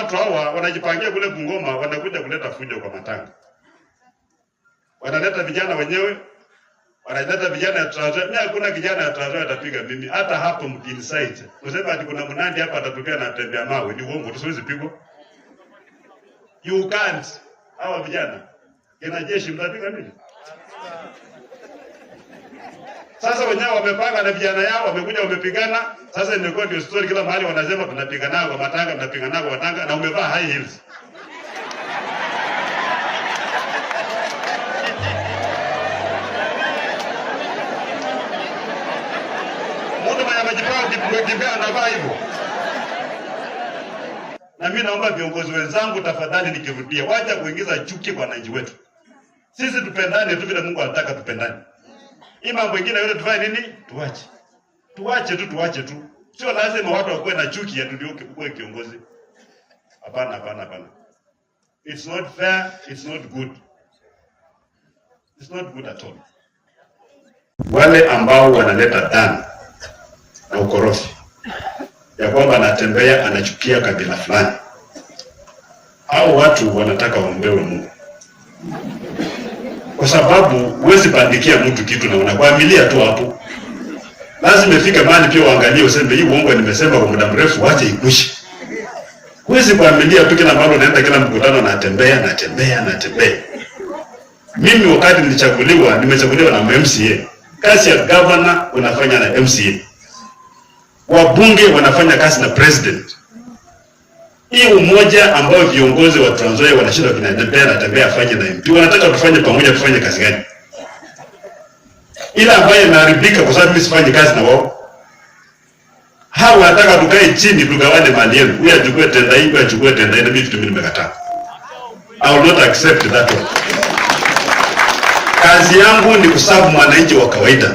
watu hawa wanajipangia kule Bungoma, wanakuja kuleta fujo kwa matanga, wanaleta vijana wenyewe, wanaleta vijana ya Trans Nzoia. Mimi hakuna kijana ya Trans Nzoia atapiga mimi, hata hapo mkiinsight useme ati kuna Mnandi hapa atatokea na atembea mawe, ni uongo, tusiwezi pigwa. You can't. Hawa vijana kina jeshi mtapiga mimi? Sasa wenyewe wamepanga na vijana yao, wamekuja wamepigana. Sasa imekuwa ndio story kila mahali, wanasema tunapigana kwa matanga, tunapigana kwa matanga, na umevaa high heels. Mtu mwenye amejipanga kukimbia anavaa hivyo. Na mimi naomba viongozi wenzangu, tafadhali, nikirudia, wacha kuingiza chuki kwa wananchi wetu. Sisi tupendane tu vile Mungu anataka tupendane. Hii mambo ingine yote tufanye nini? Tuache. Tuache tu, tuache tu. Sio lazima watu wakuwe na chuki ya ndio ukuwe kiongozi. Hapana, hapana, hapana. It's not fair, it's not good. It's not good at all. Wale ambao wanaleta dhana na ukorofi ya kwamba anatembea anachukia kabila fulani, hao watu wanataka waombewe Mungu, kwa sababu huwezi bandikia mtu kitu na unakwamilia tu hapo. Lazima ifike mahali pia uangalie, useme hii uongo nimesema kwa muda mrefu, wache ikwishe. Huwezi kuamilia tu kila mahali unaenda, kila mkutano natembea natembea natembea. Mimi wakati nilichaguliwa, nimechaguliwa na MCA. Kazi ya governor unafanya na MCA, wabunge wanafanya kazi na president. Hii umoja ambayo viongozi wa Trans Nzoia wanashinda kinatembea na tembea afanye na MP, wanataka tufanye pamoja, tufanye kazi gani? Ila ambayo imeharibika kwa sababu mimi sifanyi kazi na wao. Hawa wanataka tukae chini tugawane mali yenu. Huyu achukue tenda hii, huyu achukue tenda hii, na mimi vitu mimi nimekataa. I will not accept that one. Kazi yangu ni kuserve mwananchi wa kawaida.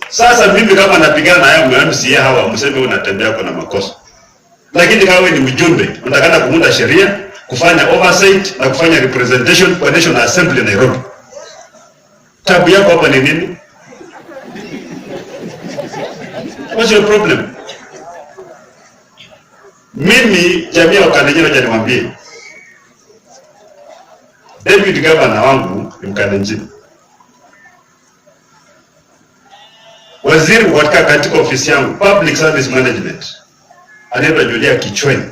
Sasa mimi kama napigana na hayo MCA hawa, mseme unatembea kuna makosa. Lakini kama wewe ni mjumbe, unatakana kuunda sheria, kufanya oversight na kufanya representation kwa National Assembly Nairobi. Tabu yako hapa ni nini? What's your problem? Mimi jamii ya Wakalenjin, wacha niwaambie. Deputy governor wangu ni Mkalenjin. Waziri katika ofisi yangu Public Service Management anaitwa Julia Kichweni.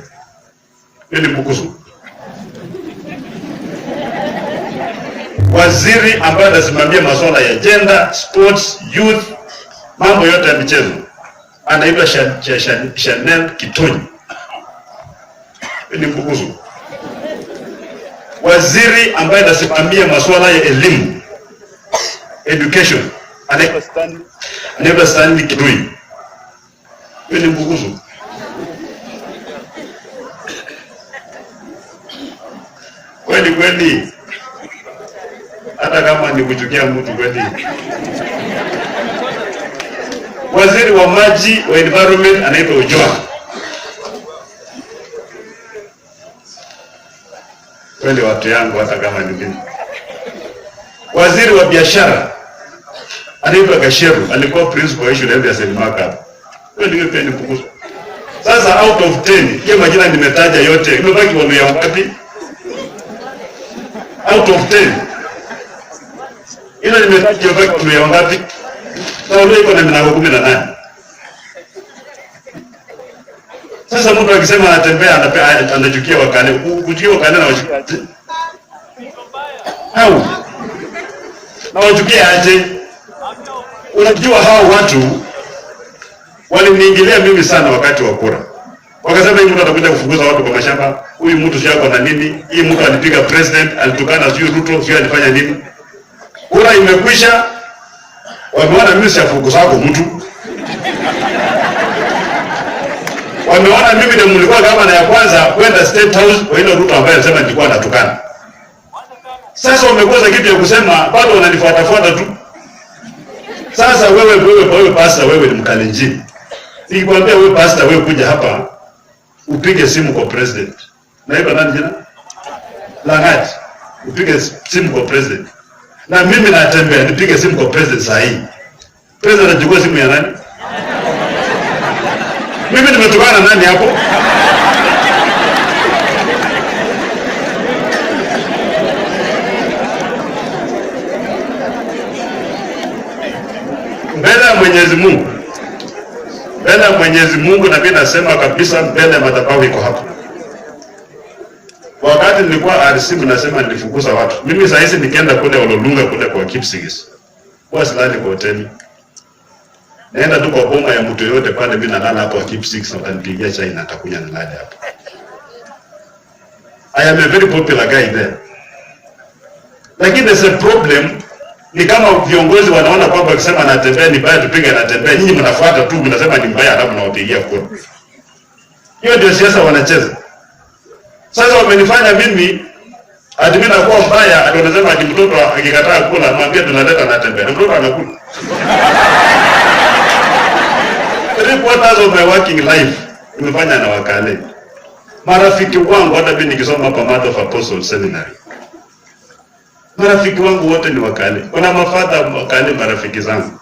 Yeye ni Mbukusu. Waziri ambaye anasimamia masuala ya gender, sports, youth, mambo yote ya michezo anaitwa Chanel Kitonyi. Ni Mbukusu. Waziri ambaye anasimamia masuala ya elimu, education, anaitwa Stanley Kidui. Ni Mbukusu. Kweli kweli, hata kama ni kuchukia mtu kweli. Waziri wa maji wa environment anaitwa Ojwang. Kweli watu yangu, hata kama ni mimi. Waziri wa biashara anaitwa Gasheru, alikuwa principal wa shule ya St. Mark hapo. Kweli hiyo pia ni Mbukusu. Sasa out of 10, hiyo majina nimetaja yote, imebaki Waluhya ngapi? Out of 10. Ila nimetaja imebaki Waluhya ngapi? Na Waluhya iko na milango 18. Sasa mtu akisema anatembea anachukia Wakale, kuchukia Wakale na wachukia aje? Hao. Na wachukia aje? Unajua hao watu waliniingilia mimi sana wakati wa kura. Wakasema huyu mtu atakuja kufukuza watu kwa mashamba, huyu mtu sio ako na nini, hii mtu alipiga president, alitukana sio Ruto, sio alifanya nini. Kura imekwisha, wameona mimi siafukuza kwa mtu. Wameona mimi ndio mlikuwa kama na ya kwanza kwenda State House kwa ile Ruto ambaye alisema nilikuwa natukana. Sasa wamekosa kitu ya kusema, bado wananifuatafuata tu. Sasa wewe pastor, wewe ni Mkalenjin. Nikikwambia wewe pastor, wewe kuja hapa upige simu kwa president. Naitwa nani jina? Langat. Upige simu kwa president. Na mimi natembea nipige simu kwa president saa hii. President anachukua simu ya nani? Mimi nimetukana nani hapo? Mwenyezi Mungu, na mimi nasema kabisa mbele ya madhabahu iko hapa. Wakati nilikuwa RC mnasema nilifukuza watu. Mimi saa hizi nikienda kule Ololunga kule kwa Kipsigis, huwa silali kwa hoteli. Naenda tu kwa boma ya mtu yoyote pale, mimi nalala hapo kwa Kipsigis na watanipigia chai na nitakunywa nilale hapo. I am a very popular guy there. Lakini there's a problem, ni kama viongozi wanaona kwamba wakisema Natembeya ni mbaya, tupige Natembeya. Nyinyi mnafuata tu, mnasema ni mbaya, alafu mnawapigia kura. Hiyo ndio siasa wanacheza. Sasa wamenifanya mimi ati mimi nakuwa mbaya, ati wanasema ati mtoto akikataa kula mwambie tunaleta Natembeya, na mtoto anakula. 3/4 of my working life nimefanya na Wakale. Marafiki wangu hata mimi nikisoma hapa Mother of Apostles Seminary, marafiki wangu wote ni Wakale. Kuna mafadha Wakale marafiki zangu.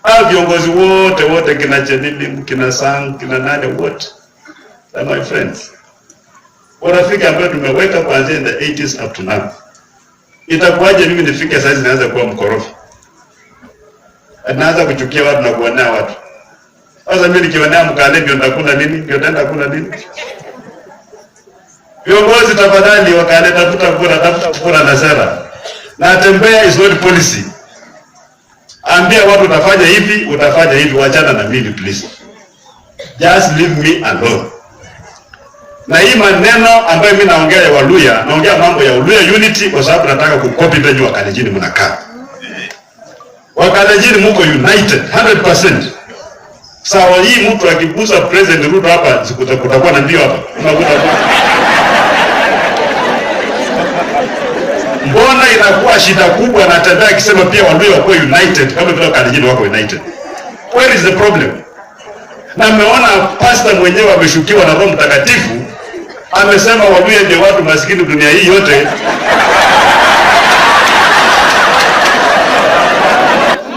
Hao viongozi wote wote, kina Chelilim, kina Sang, kina nane wote, they are my friends. Warafiki ambao tumeweka kuanzia in the 80s up to now. Itakuwaje mimi nifike saizi naanza kuwa mkorofi? Naanza kuchukia watu na kuonea watu. Sasa mimi nikionea Mkale ndio nitakula nini? Ndio nitaenda kula nini? Viongozi tafadhali, Wakale, tafuta kura, tafuta kura na sera. Natembeya is not policy. Ambia watu utafanya hivi, utafanya hivi, wachana na mimi please. Just leave me alone. Na hii maneno ambayo mimi naongea ya Waluya, naongea mambo ya Uluya unity kwa sababu nataka kucopy penye Wakalenjin mnakaa. Wakalenjin muko united 100%. Sawa, hii mtu akigusa President Ruto hapa kutakuwa na mbio hapa. Kutakuwa. Mbona inakuwa shida kubwa Natembeya akisema pia Waluya wako united kama vile Wakalenjin wako united? Where is the problem? Na mmeona pastor mwenyewe ameshukiwa na Roho Mtakatifu, amesema Waluya ndio watu maskini dunia hii yote.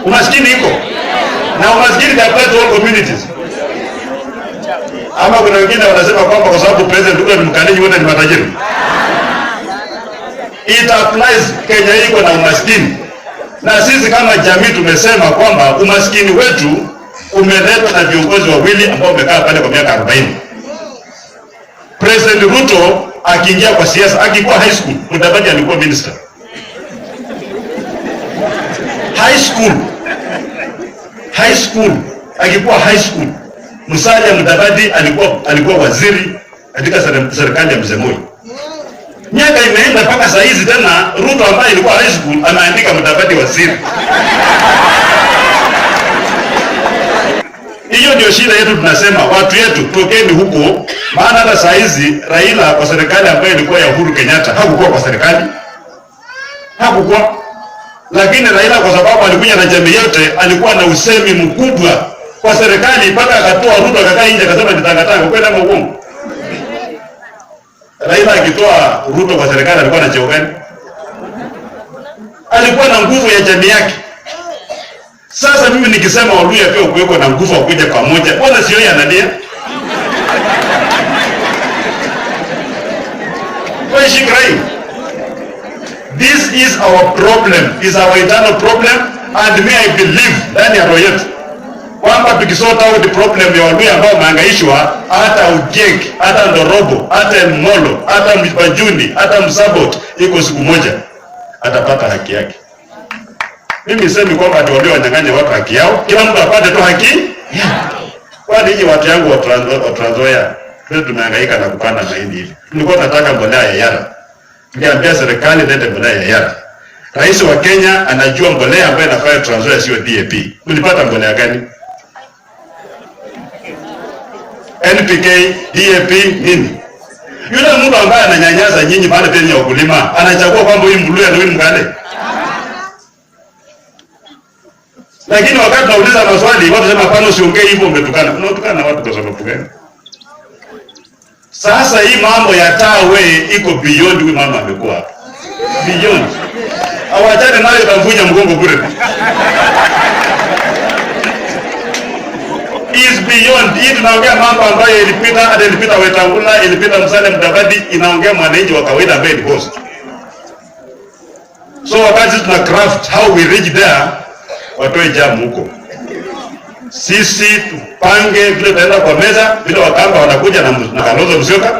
Umaskini iko na umaskini apply to all communities. Ama kuna wengine wanasema kwamba kwa sababu President Ruto ni Mkalenjin wote ni matajiri. It applies. Kenya iko na umaskini, na sisi kama jamii tumesema kwamba umaskini wetu umeletwa na viongozi wawili ambao wamekaa pale kwa miaka 40. President Ruto akiingia kwa siasa, akikuwa high school, Mudavadi alikuwa minister. High school. High school. Akikuwa high school, Musalia Mudavadi alikuwa waziri katika serikali ya Mzee Moi. Miaka imeenda mpaka saa hizi tena Ruto ambaye ilikuwa high school anaandika Mudavadi waziri. Hiyo ndio shida yetu, tunasema watu yetu tokeni huko, maana hata saa hizi Raila kwa serikali ambayo ilikuwa ya Uhuru Kenyatta hakukuwa kwa serikali. Hakukuwa. Lakini Raila kwa sababu alikuja na jamii yote, alikuwa na usemi mkubwa kwa serikali mpaka akatoa Ruto akakaa nje akasema ni tangatanga, kwenda uongo. Raila akitoa Ruto kwa serikali alikuwa na cheo gani? Alikuwa na nguvu ya jamii yake. Sasa mimi nikisema Waluya pia kuweko na nguvu ya kuja pamoja, mbona sio yeye analia? Why is she crying? This is our problem, is our internal problem, and me I believe ndani ya roho yetu kwamba tukisort out the problem ya Waluya ambao wamehangaishwa, hata Ogiek, hata Ndorobo, hata Molo, hata Bajuni, hata Msabot, iko siku moja atapata haki yake. Mimi sisemi kwamba ati Waluya wanyang'anye watu haki yao, kila mtu apate tu haki yake. Kwani nyinyi watu yangu wa Trans Nzoia, sisi tumehangaika na kupanda mahindi hivi. Tulikuwa tunataka mbolea ya Yara. Tuliambia serikali lete mbolea ya Yara. Rais wa Kenya anajua mbolea ambayo inafaa Trans Nzoia sio DAP. Mlipata mbolea gani? NPK, DAP nini? Yule mtu ambaye ananyanyasa nyinyi maana pia ni wakulima, anachagua kwamba huyu Mluya na huyu Mkale. Lakini wakati tunauliza maswali watu sema hapana, usiongee hivyo, umetukana. Unatukana na watu kwa sababu gani? Sasa hii mambo ya tawe iko beyond huyu mama amekuwa hapa. Beyond. Awachane nayo, itamvunja mgongo bure. Is beyond. Hii tunaongea mambo ambayo ilipita, hata ilipita Wetangula, ilipita Musalia Mudavadi, inaongea mwananchi wa kawaida ambaye ni host. So wakati tuna craft how we reach there, watoe jamu huko. Sisi tupange vile tutaenda kwa meza, vile Wakamba wanakuja na Kalonzo Musyoka,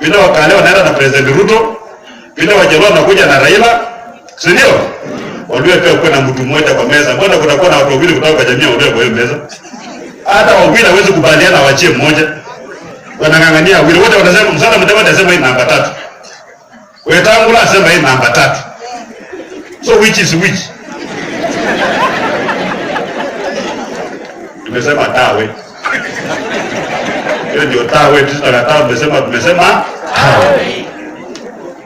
vile Wakale wanaenda na President Ruto, vile Wajaluo wanakuja na Raila, si ndio? Waluhya pia kuwe na mtu mmoja kwa meza. Mbona kutakuwa na watu wawili kutoka kwa jamii ya Waluhya kwa hiyo meza? Hata wawili hawezi kubaliana, wachie mmoja. Wanang'ang'ania wawili wote, wanasema Musalia Mudavadi anasema hii namba 3, Wetangula asema hii namba 3. So which is which? Tumesema tawe. Hiyo ndio tawe, tutakataa tumesema tawe.